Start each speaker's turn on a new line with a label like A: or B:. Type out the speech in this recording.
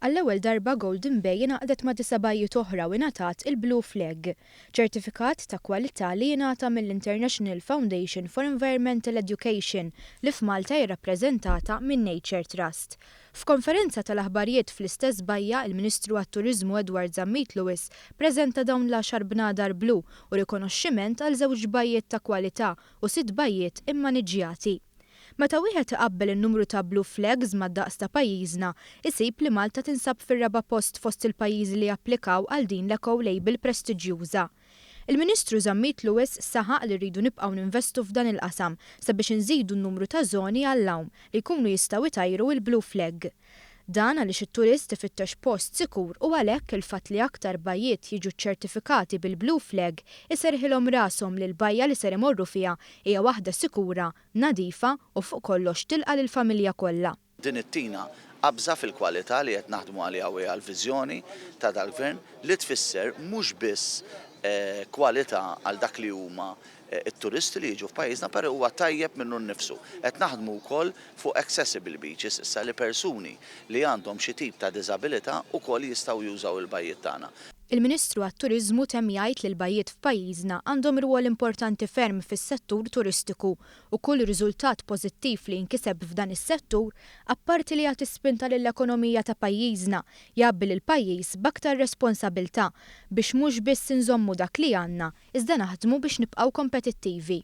A: Għall-ewwel darba Golden Bay ingħaqdet ma' disa' bajjiet oħra u ingħatat il-Blue Flag, ċertifikat ta' kwalità li jingħata mill-International Foundation for Environmental Education li f'Malta hi rappreżentata minn Nature Trust. F'konferenza tal-aħbarijiet fl-istess bajja, il-Ministru għat-Turiżmu Edward Zammit Lewis preżenta dawn l-għaxar bnadar blu u rikonoxximent għal żewġ bajjiet ta' kwalità u sitt bajjiet immaniġġjati. Meta wieħed iqabbel in-numru ta' Blue Flags mad-daqs ta' pajjiżna, isib li Malta tinsab fir-raba' post fost il-pajjiżi li applikaw għal din l-eco label prestiġjuża. Il-Ministru Zammit Lewis saħaq li rridu nibqgħu ninvestu f'dan il-qasam sabiex inżidu n-numru ta' żoni għall-għawm li jkunu jistgħu jtajru il-Blue Flag. Dan għaliex it-turist ifittex post sikur u għalhekk il-fatt li aktar bajjiet jiġu ċċertifikati bil-Blue Flag iserrħilhom rashom li l-bajja li ser imorru fiha hija waħda sikura, nadifa u fuq kollox tilqa' lill-familja kollha.
B: Din ittina qabża fil-kwalità li qed naħdmu għaliha u hija l-viżjoni ta' dal-Gvern li tfisser mhux biss kwalità għal dak li huma t-turisti li jiġu f'pajjiżna però huwa tajjeb minnu nnifsu. Qed naħdmu wkoll fuq accessible beaches issa li persuni li għandhom xi tip ta' diżabilità wkoll jistgħu jużaw il-bajjiet tagħna.
A: Il-Ministru għat-Turiżmu temm jgħid li l-bajjiet f'pajjiżna għandhom rwol importanti ferm fis-settur turistiku u kull riżultat pożittiv li jinkiseb f'dan is-settur, apparti li jagħti spinta lill-ekonomija ta' pajjiżna, jgħabbi lill-pajjiż b'aktar responsabilità biex mhux biss inżommu dak li għandna, iżda naħdmu biex nibqgħu kompetittivi.